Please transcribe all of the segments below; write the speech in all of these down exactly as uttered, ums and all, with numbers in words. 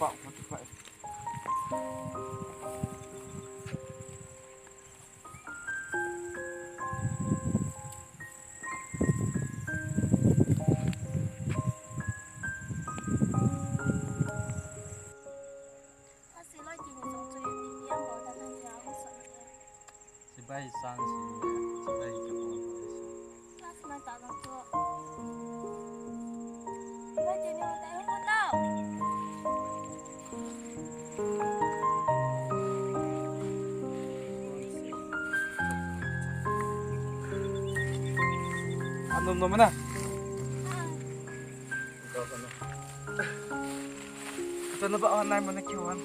Sipai sang si, sipai ka pon. Anom nom na. Ito na ba online mo na kiwan?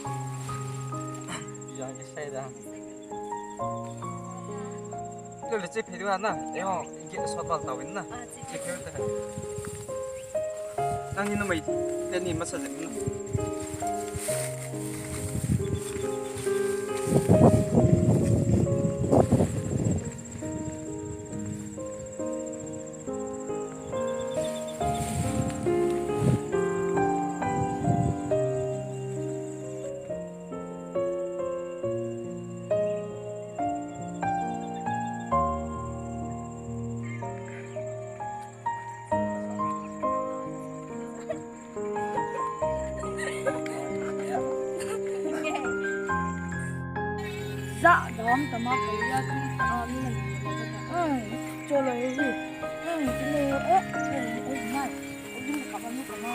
Yang isai da. Ito le che phe du na. Eh ho, ge so ba ta win na. Che phe ta. Nang ni no mai. Teni masa le na. Za dam tama kaya tu ta amin. Ai, cholo hi. Ai, tu le, eh, eh, eh, mai. Ujung ka pa nu ka ma.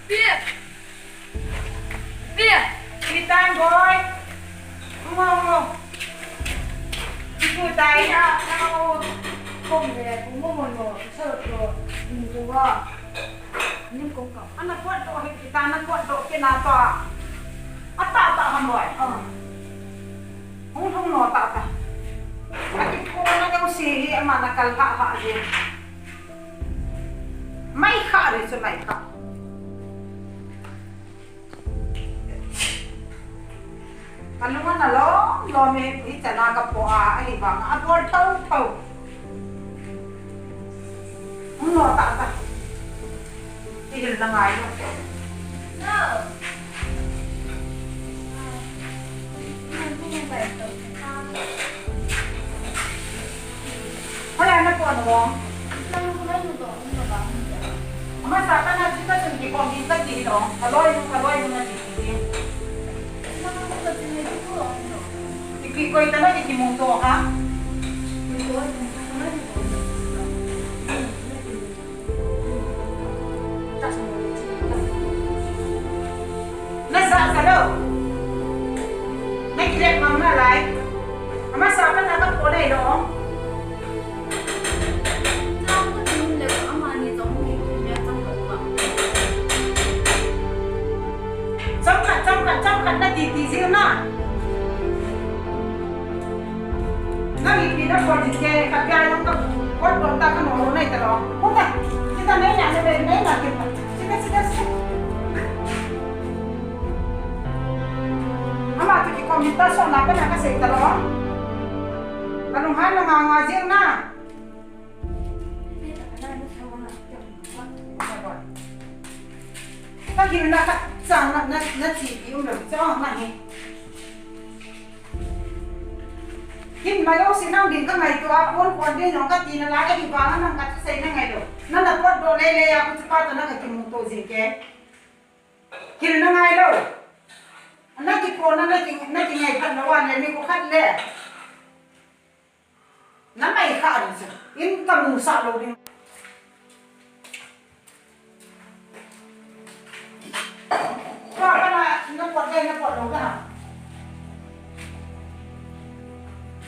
Bia! Bia! Kitan boy! Mo, mo! Ibu tai ha, ha, o. Kom le, kom mo, mo, mo. Sa to, ni ko wa. Nim kong ka. Ana potdoh hi kita na potdoh kina ta. Ata ta ham boy. Ah. Hung hung no ta ta. Ati ko na jong si hi ama na kal ha ha ji. Mai kha re chu mai kha. Kalung ana lom lom e, hichana kapo a, ahivang a bol tho tho. Hung no ta ta. Kihil na ngai lo. Hoiya na pon o. Amasa kana chika chun kikom hi kati hi lo. Kaloi nu, kaloi nu na ti ti. Ipi koi ta na ti kimu to ha. Na sa sa lo. Na kilet mang na lai. Amasa kana ka po dai lo. Chomkhat, chomkhat, chomkhat na ti ti jil na. Nang ipi na pon jin ke, khat pia jong ka pot don ta ka no lo nai ta lo. Hung ta, kita nei na, nei na, nei na kita. Sida, sida, sida. Ama tu kikom hita so na pe na ka sei ta lo. Ka lunghan na nga nga jil na. Ka gilna khat chang na, na, na chi ti um lo, chang na hi. Hin mai o si nang ding ka ngaito a, pon pon ding jong ka ti na lai, ahivang a nang ka sei na ngai lo. Na na potdoh lele a, ku chu pa to na ka kimu to jing ke. Gilna ngai lo. Na kipo na, na ki, na kingai phat lo a le, ni ko khat le. Na mai kha ding chu. In ka mu sa lo ding. Tua kana na pot dai na pot lo ka.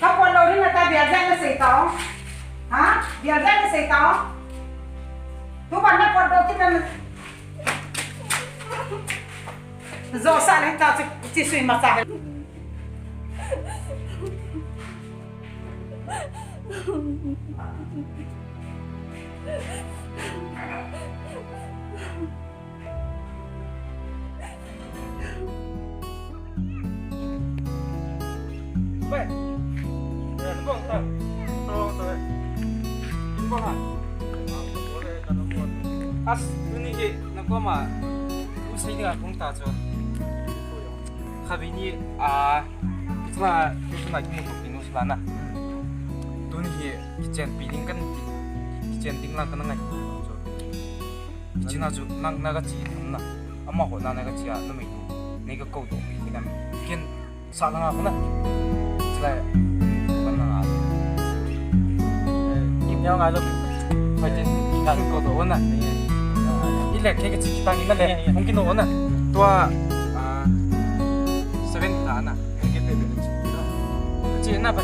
Ka pot lo ding na ta Bial jat na sei tao. Ha? Bial jat na sei tao. Tu ban na pot do kit na. Zo sa le ta chi, chi sui ma sa. As, tuni hi, na koma, tu sei dinga kong ta chu. Khavi ni, a, kichla, tu na kimu tu pinu sila na. Tuni hi, kichen pi ding kan, kichen ding lang kan ngai. Ichina chu nang na ka chi tham na. Ama ho na na ka chi a na mai tu. Nei ka ko to pi ti kan. Ken sa na nga ko na. Chulai. Ban na nga. Kim nyau nga lo. Phai tin ka ko to na. Ile ke ka chi ta ni na le. Hung ki no na. Tua, a, seven ta na. Che na ba.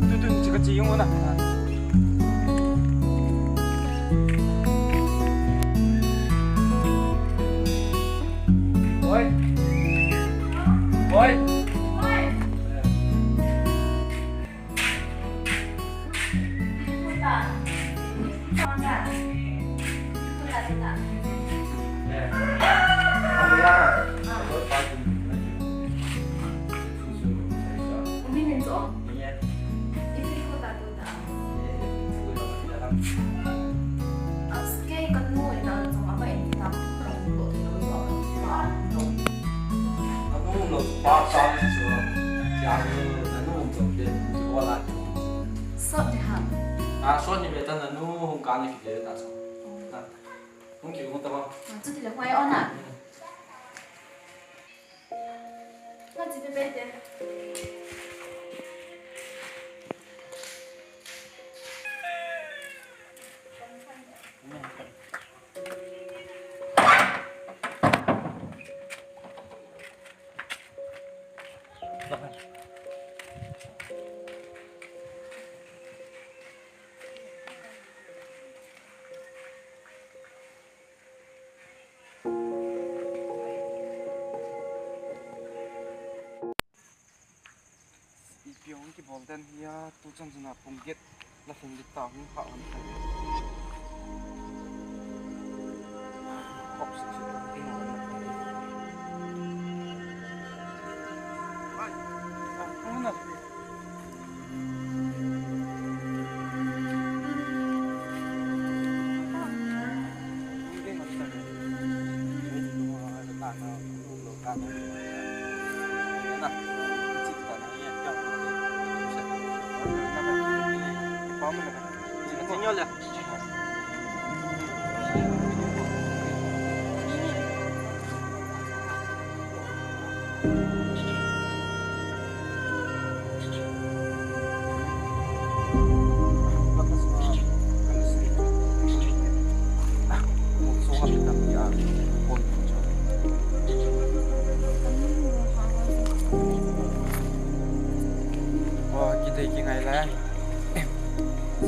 Tu tu chi ka chi yung na. Oi. Oi. Sot ni ha. A, sot ni beta nanu hung ka ni kiti ta so. Na. Hung ki hung ta ma. A, chuti le hoi ona. Nga chi pe pe te. Ipi hung kibol den hia, tu chan chun a pung get la thing dik ta hung pha hon thai. Hop sik sik ta ding hon. Ai, ah, hung na. Kitei kingai lai.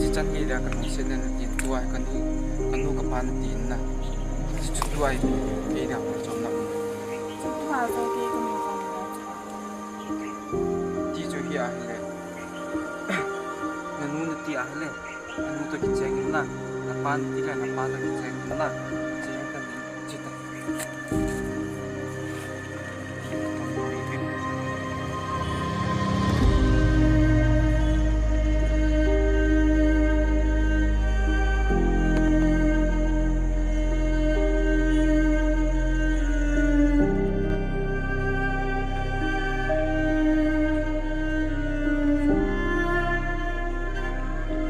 Hichan hi dia ka lungset na tin tua ka nu, ka nu ka pa na tin na. Chu tua i, i dia ka chom na. Chu tua zo ke ka nu ka. Ti chu hi a hile. Na nu na ti a hile. Na nu to kicheng na. Na pa na ti le na pa to kicheng na. Cheng ta ni chi ta.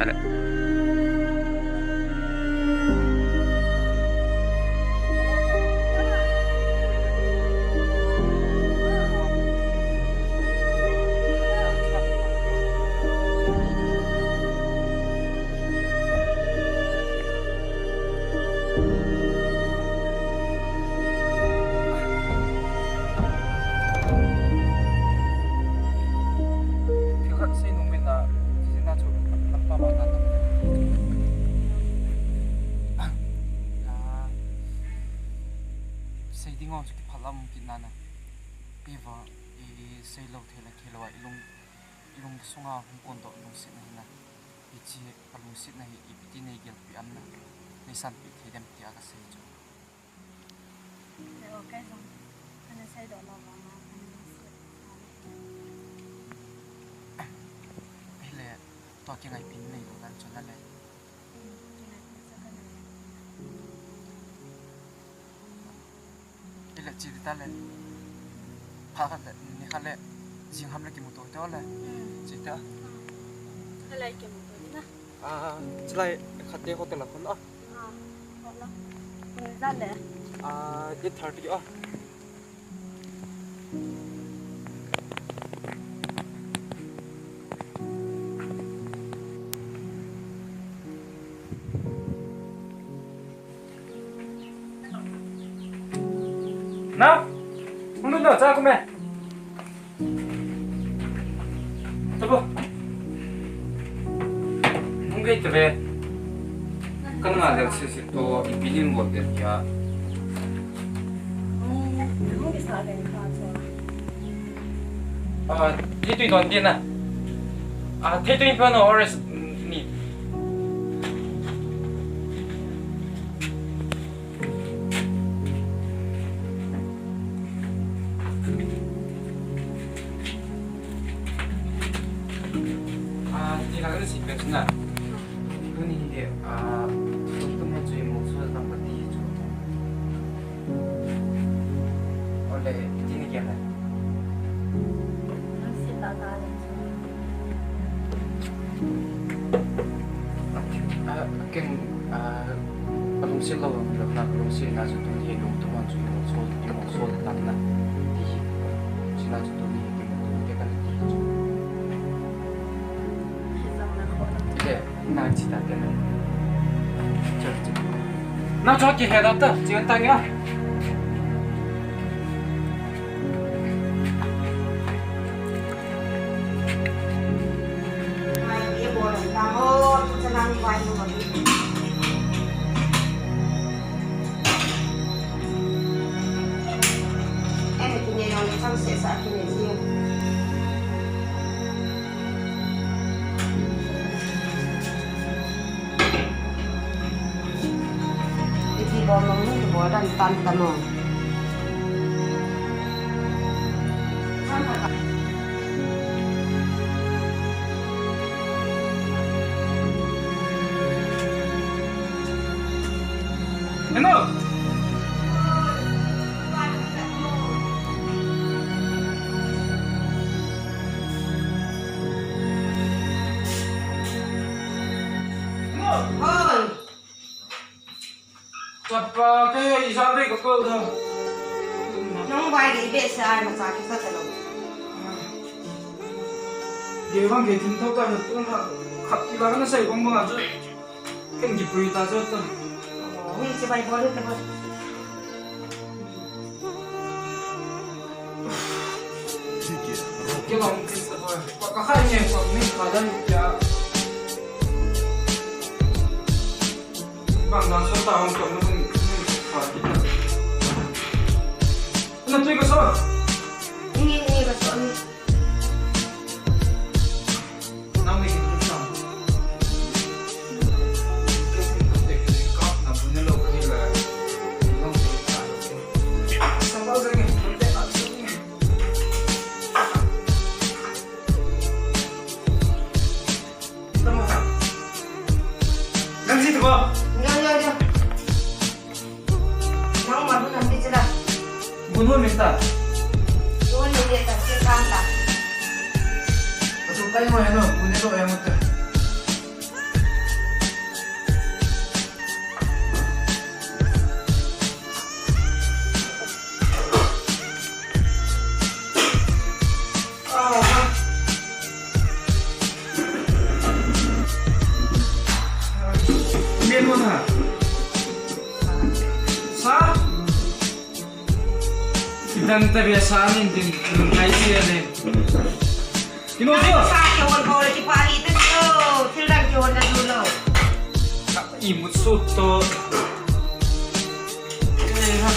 Ale. Thil khat sei nung min a, sina Ana, iva, i seilou thei le thei lou a, i lung, i lungsunga hung kondoh lungsetna hi na. Hiche a lungsetna hi ipi ti nei gelpeh am na, nei sanpeh thei dem tia kasei chu. Leo, kei jong, kana seidoh lou vang a, kana lungset. Ahile, tua kingaipin nei lou dan chu na le. Hmm, kingaipin chu kana nei. Ahile, che ding ta le. Phat khat le, ni khat le, jing ham le kimuto te le. Hmm. Che ta. Hmm. Khat le kimuto ni na. Ah, chulai khat te hotel a khun a. Ah, hotel a. Ni ja le. Ah, eight thirty a. Na, hung lut lo, cha kum e. Tabu. Hung gei tave. Kana nga del sisi to, ipi lim bol te tia. Ah, di tui don di na. Ah, thei tui pa no ores ni. Ah, ti la ka si pe na. Tuni hi, ah, tum tum chu i mu chu tam ka ti chu. Ole, ti ni ke na. Nang si ta ta le chu. Ah, ken, ah, alungset lou, lou na, alungset na chu tuni hi lungtum a chu i mu chu, i mu chu tam na. Ti hi, si na chu tuni hi, i mu chu ke ka ti chu. Ki zam na ko na. Ke. Nang chi ta te na. Chal, chal. Nang chal ki he da ta, chi ta nya. Mai ye bo ta ho, tu cha nang ni wa ni mo. Ene kine yong chang se sa kine ji. Iti bom long ni bol dan tan ta mo. Hello. Hello. Hoi. Chapa, kei i jal dei ka kol da. Nang vai dei be sa ai ma cha ki sa ta lo. Ge vang ke thim tho ka na tu na khat ki la na sai bang bang a chu. Ken ki pui ta chu ta. Oh, hi che vai bol ta bol. Ke long ki sa bol. Ka ka khai nge ko ni ka dan ya. Bang dan so ta hong ko na ni. Ni ni ka so. Ni ni ka so ni. Nang ma dun am ti chila. Gun hon min ta. Gun ni le ta si kan ta. Atu kai mo heno, gun ne lo ya mo ta. Idan ta bia sa nin din, din kai sia ne. Kino tu? Sa ke hol bol ki pali tu lo. Thil dang ke hol na tu lo. Ka imut sut to. Eh, ha.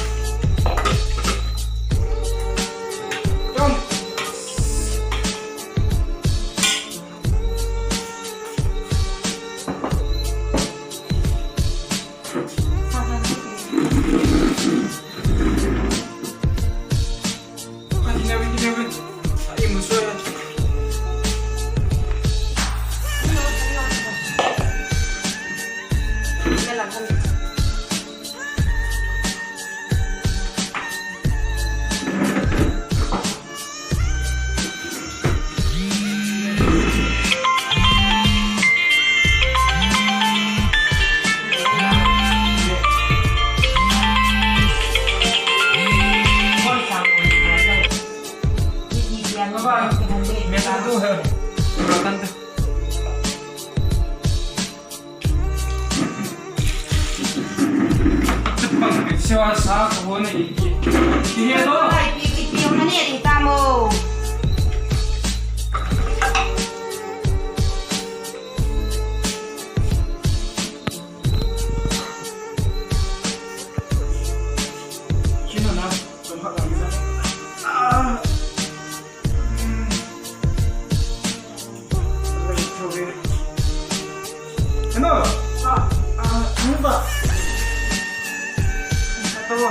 Sa ko ne ki. Ki he do. Ai, pi, pi, pi, ma ne ri ta mo. Sino na? Tum ha ka ni na. Ah. Hello. Ah, ah, ni ba? Hello.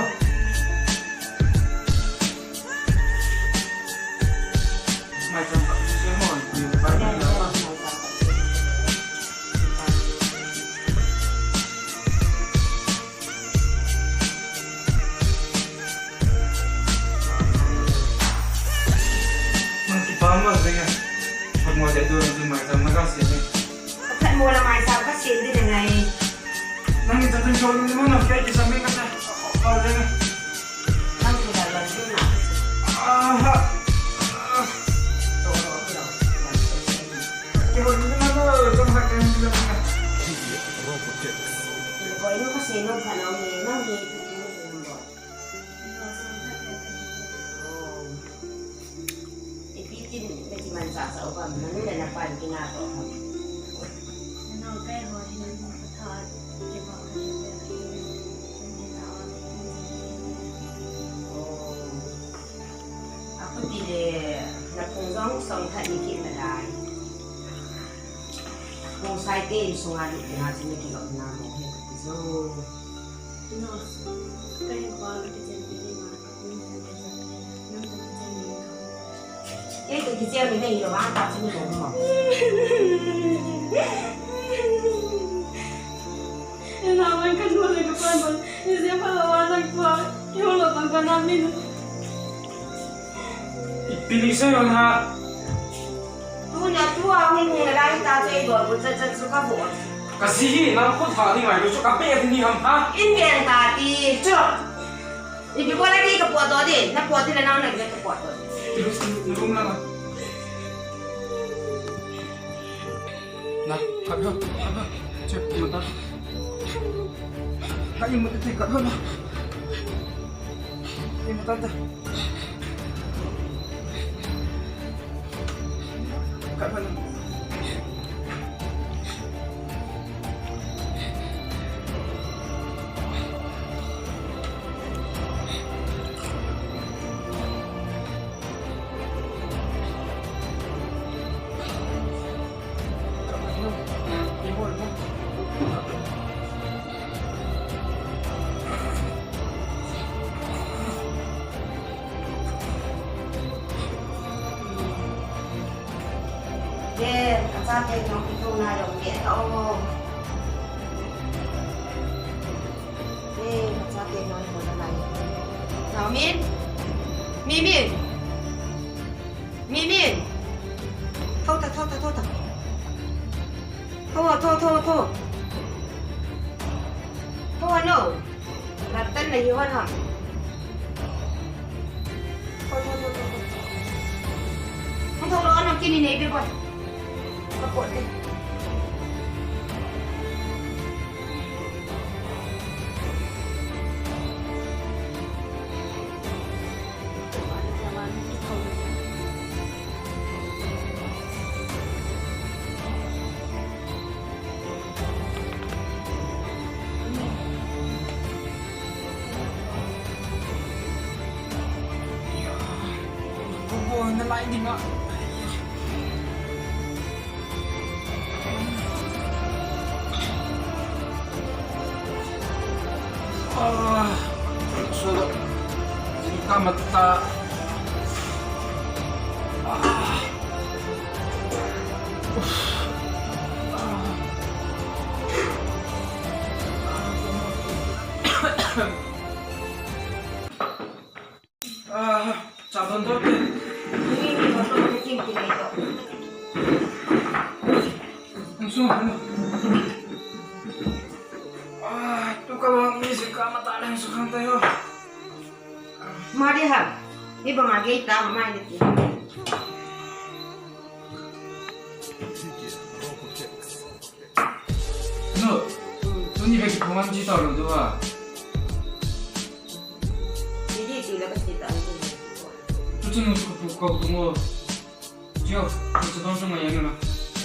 Mai cham ka, ni mo, ni ba ni na. Nang kipah mo ding a. Phat mo le tu, tu mai cham na ka sin ni. Phat mo le mai cham ka sin ni ding ngai. Nang ni cham cham cham ni mo na, kei kisam ni ka sa. Pau ding a. Nang tu la la tu na. Aha. Ki ho ni na na, cham ha ka ni na. Boy, no ka sin no pha no ni, nang ni. Ipi tin na kimanchah chah u ham, nanu le napan kina toh ham. Oh. Achuti le, na phung jong song khat ni kit nadai. Phung sai te in sunga lut na chu na kilop na mo he ka ti jo. No, ka hin pa ka ti chen ti ma. Kei toh kicheng ni nei lo vang ta chu ni lo mo. Ina man kan mo le ka pan mo. Ni je pa lo wa na pa. Kei lo tang ka na min. Ipi ni se lo na. Tu na tu a hung hung la ta che do bu cha cha chu ka bo. Ka si hi na ko tha ni ngai lo chu ka be ni ham ha. In be ta ti. Chu. Ipi bol a kei ka pot to di, na pot di le nang na kei ka pot to di. Na, kap ho, kap ho. Che, mata. Hai, mata, che, kap ho. Hai, mata, ta. Ve, ka chate nong kithona jong ve ta o. Ve, ka chate nong kithona lai. Nao Min. Min Min. Min Min. Tho ta, tho ta, tho ta. Tho, tho, tho, tho. Tho no. Ratan na hiwan ham. Tho, tho, tho, tho, tho. Hung tho lo, ano kini nei be boy. Ka pot de. Oho, na lai ding a. Ah, so, ka mata. Ah. Ah, cha don don te. Ni ni don don ni kim kim ni to. Ang sung ano. Ah, tu ka bang ni si ka mata lang sukang tayo. Mari ha. Ni bang agi ta mai ni. No, tuni beki phuman ji tau lo do a. Sunu suku tu kau tu mo. Jio, tu tu tu mo yang na.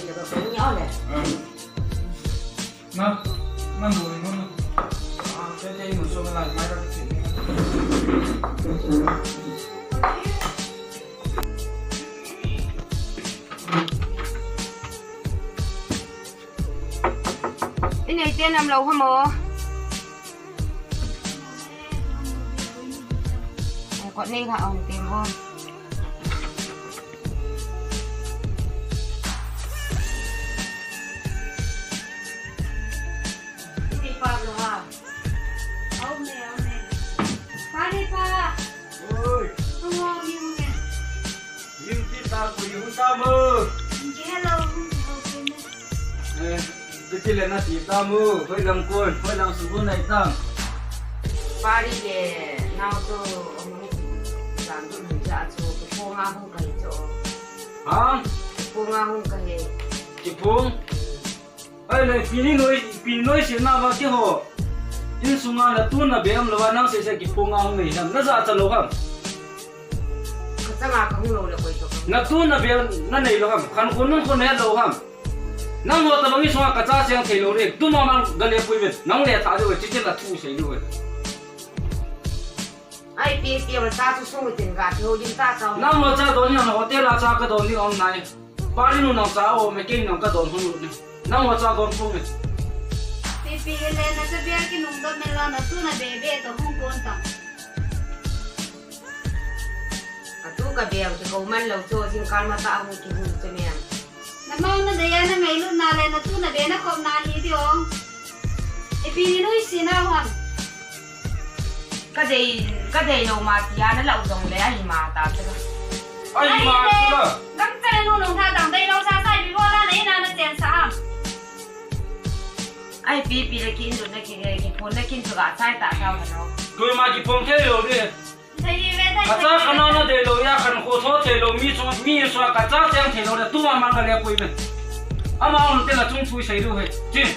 Yang tu tu mo le. Na, na mo ni mo. Ah, te te mo so na mai ra ti. Inei te nam lo ha mo. Ai, kot nei kha ong tem o. Inei pa lo ha. Au me, au me. Pa ni pa. Oi. Ong ong ni ong me. Lim ti ta ko yung ta mo. Hello. Eh. Titi le nati ta mo, hoilang kon, hoilang subu nai tam. Pari le nao to, jan du ja cho, kiphong a hung kahi cho. Ha? Kiphong a hung kahi. Kiphong? Ai le, pini noi, pini noi si na va kiho. Insunga natu nabe um lou va nang sese kiphong a hung nei ham. Na ja cha lou ham. Ka changa ka hung lou le koi to. Natu nabe nanei lou ham. Khankho nungkho nei lou ham. Nangho tabang insunga kacha cheng thei lou ding. Tuma mang gale pui ven. Nang le tha diu ve, chichen la thu sei diu ve. Ai, pi, pi, ma cha chu sung tin ga, thu din ta cha. Nangho cha don ni hotel a cha ka don ni ong nai. Pari nu nang cha o, me kei nang ka don hung ni. Nangho cha don pung ni. Pi, pi, le na cha bia ki nung don me la na tu na be be to hung kon ta. Atu ka beng ki ko man lou cho jingkah ma ta hung ki hung che mem. Na mau na dei a na ngailutna le na tu na be na khopna hi ti ong. Ipi ni nuisat na ham. Ka dei, ka dei lou ma ti a na lau jong le ahi ma ta che. Ahi ma che la. Gam ta le nu nung tha dang dei lou sa sa ipi bola na ina na chen sa ham. Ai pi pi le kin du na ki, eh, kiphong na kin chu ga chai ta sa ha no. Tui ma kiphong thei lou di. Kacha kanao na dei lou ya, khankho tho thei lou, mi chu, mi chu kacha cheng thei lou le, tuma mang gale pui ven. Ama um te na chung thui sei diu he. Chin.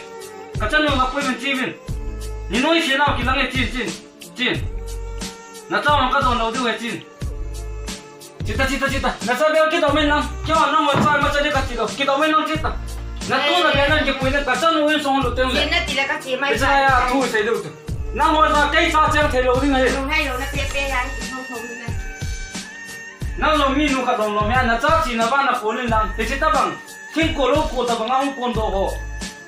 Ka chanu ma pui ven chi ven. Ni noi se nao kilang e chin chin. Chin. Na cha mang ka don lou diu he chin. Chita, chita, chita. Na cha be kidou men lang. Kio nang wa cha ma cha de ka ti lou. Kidou men lang chita. Na tu na be nang kipui na ka chanu insung lou teng le. Yin na ti le ka chi mai. Cha ya thu sei diu. Nangho cha kei cha cheng thei lou ding ahi. Nung hai lou na pe pe ya, nung thong ni na. Nang lou mi nu khat lou lou me, na cha chi na ba na phone in lang. Te chi ta bang. Thing ko lou ko ta bang a hung kon do ho.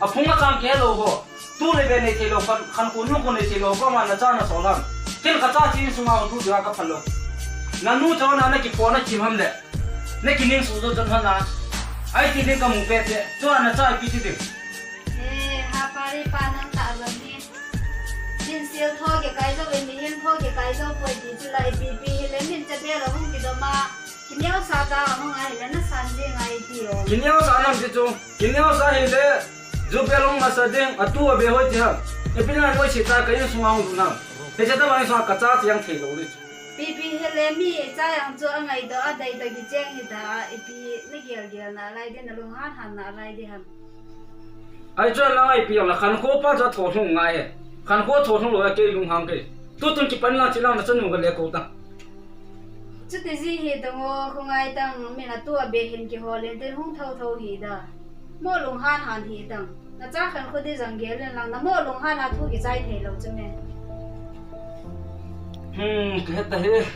A phung a chang ke lou ho. Tu le be nei thei lou, khan, khankho nungkho nei thei lou, ko ma na cha na so lam. Ken ka cha chi insunga hung tu dia ka phal lou. Na nu cha na na kiphong na kim ham le. Na kining su jo chon hana. Ai ti ding ka mu pe te. Chu ana cha pi ti ding. Eh, ha pa ri pa nang ta ban ni. Min sil tho ke kai jo, min hin tho ke kai jo poi ti chu lai pi pi hi le min cha be la hung ki do ma. Ki neo sa ta hung ai le na san ji ngai ti o. Ki neo sa nam ti chu. Ki neo sa hi le. Ju be long ma sa ding, a tu a be hoi ti ha. E pi na noi si ta ka insunga hung nam. He cha ta ma insunga ka cha chiang thei lou ni. Pi pi hi le mi cha yang chu a ngai to a dai to ki cheng hi ta a ipi ni gel gel na lai di na lung han han na lai di ham. Ai chu lang ai pi yang la khankho pa chu tho lhung ngai he. Khankho tho lhung lou a kei lung hang kei. Tu tun kipan lang chi lang na chanu ka le ko ta. Chuti ji hi tang o, khongai tang, min a tu a be hin kihol in tin hung tho tho hi da. Mo lung han han hi tang. Na cha khankho di jang gel in lang, na mo lung han a thu kichai thei lou chu me. Hmm, ka het ta hi.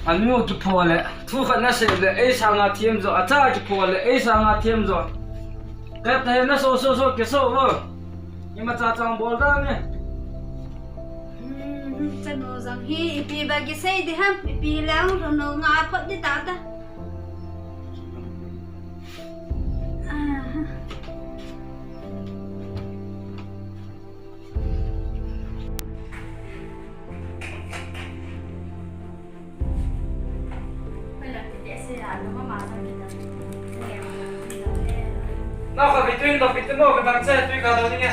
Anu kiphong le, thu khat na sei le, ei sanga thiam jo, a cha kiphong le, ei sanga thiam jo. Ka het ta hi na so so so ke so vo. Ima cha chang bol da ne. Hmm, chanu jang hi ipi ba kisei di ham, ipi lang lhun no nga phot di ta ta. Ah. Nao kha bi tuin to pi te mo ka dang che tui ka do ding e.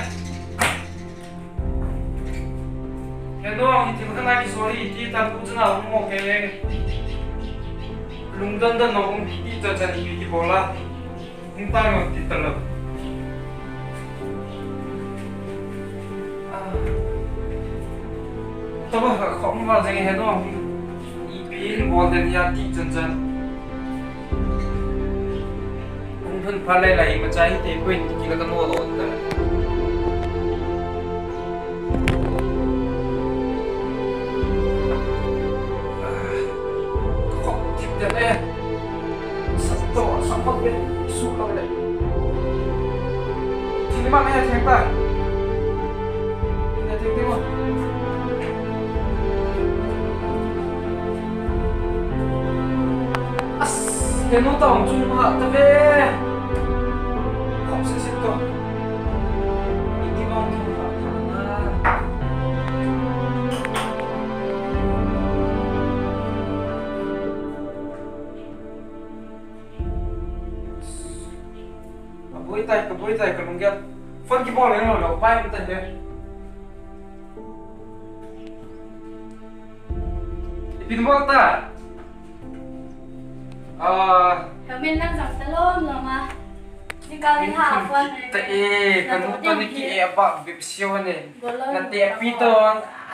Ke no hi ti ka na ki sorry ti ta ku chana mo ke. Lungdon don no um ti cha cha ni ki bola. Hung ta ngam ti ta lo. Ah. Tama ka khom val jeng he no. Ipi Bol den ya ti chan chan. Hung thun pha lai lai ma chai te poi ti kila ka no lo ta. Khop tip den e. Sa to, sa khop be, su lo le. Thil ma me theng ta. Ina theng theng mo. As, kenu ta ong chung ha ta ve. Khop se se to. Iti ma ong chung ha ta na. Ka boi tai, ka boi tai, ka lunggel. Phone kibol leng lou lou, pai um ta he. Ipi nabol ta? Ah. Ka min nang jang ta lom lom a. Ni ka min ha phone ta e, ka nu ta ni ki e ba bip sio ne. Na te pi to,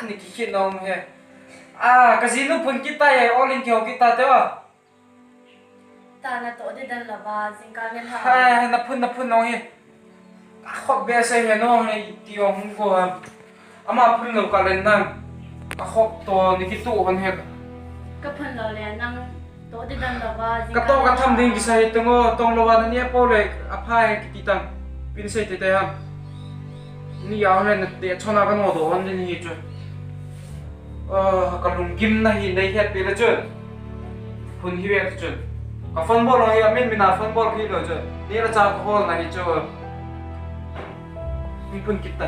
ni ki ki nom he. Ah, ka jinu phun kita e, all in ki ho kita te wa. Ta natoh di dan lou va, jingkah ngen ha. Hai, na phun, na phun nong hi. A khop be se he nong hi, ti ong hung ko ha. Ama phun lou ka len nang. A khop to ni ki tu hon he. Ka phun lou le nang toh di dan lou va, ka jingkah to ka tham ding ki sa he tong o, tong lou va na ni a po le, a pha he ki ti tang. Pin se te te ham. Ni ya hon le na te chona ka no do hon ni hi chu. Ah, ka lunggimna hi nei het pi le chun. Phun hi ve chun. Ka phone bol hi a min min a phone bol hi lo chun. Ni la cha ka hol na hi chu. Ni phun kit ta.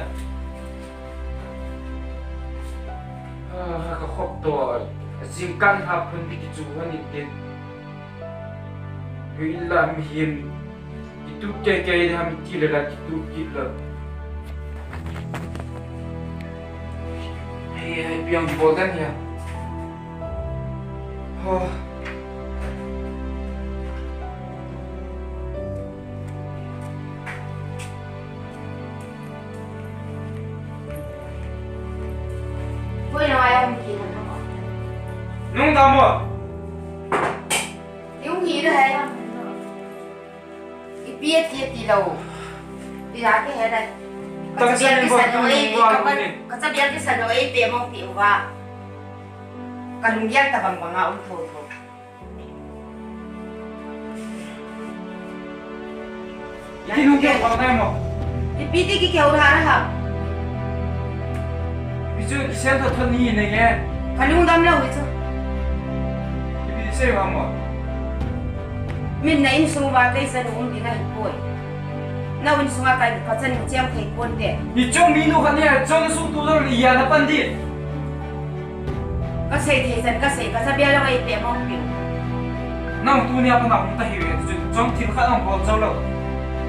Ah, ka khop to. Jingkah ha phun ni ki chu hon ni te. Ui la mihem. Kitu kei kei le ham ti le la kitu kit la. Hei, hei, piang bol dan ya. Ha. Koi na wai ham ki na. Nung ta mo. Yung hi da hai. Ipi ati ati lou. Pi a ke he dai. Ka chabial kisa no ei pe, ka ban, ka chabial kisa no ei pe mo pi uva. Ka lunggel tabang bang a um tho tho. Iti lunggel bang nai mo. Ipi ti ki keu ra ra ha. Ipi chu kisen tho tho ni nei nge. Ka lungdam lou hi chu. Ipi ti sei ha mo. Min na insung uva kei chanu um ding ahi poi. Na insung a ka, ka chanu cheng thei pon te. Ni chung mi nu khat ni a chun su tu dol ya na pan di. Ka sei thei chan ka sei, ka chabial lou ei pe mo pi. Nang tuni a pat na hung ta hi ve, chu chong thil khat nang bol chau lou.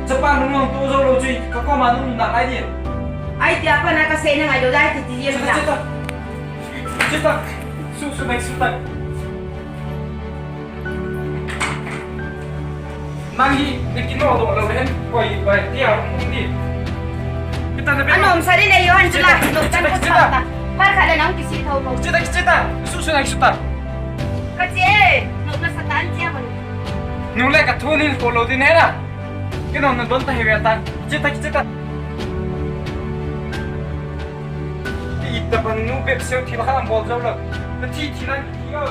Chapa nung nang tu chau lou chu ka koma nung na lai di. Ai ti a pat na ka sei na ngai lou lai ti ti ye na. Chita, chita. Su, su, nai, su, tai. Nang hi, ni kino do lo hen, koi, bai, tia, um, di. Kita na be. Anom sa di nei yo han chula, no tan ko ta. Par kha le nang kisi tho ko. Chita, chita. Su, su, nai, su, ta. Ka che, no na sa tan che mo. Nu le ka thu nin ko lo di ne na. Kino na don ta he ve ta. Chita, chita. Ti ta ban nu be seo thil khat nang bol jo lo. Na thi thi nang thi o.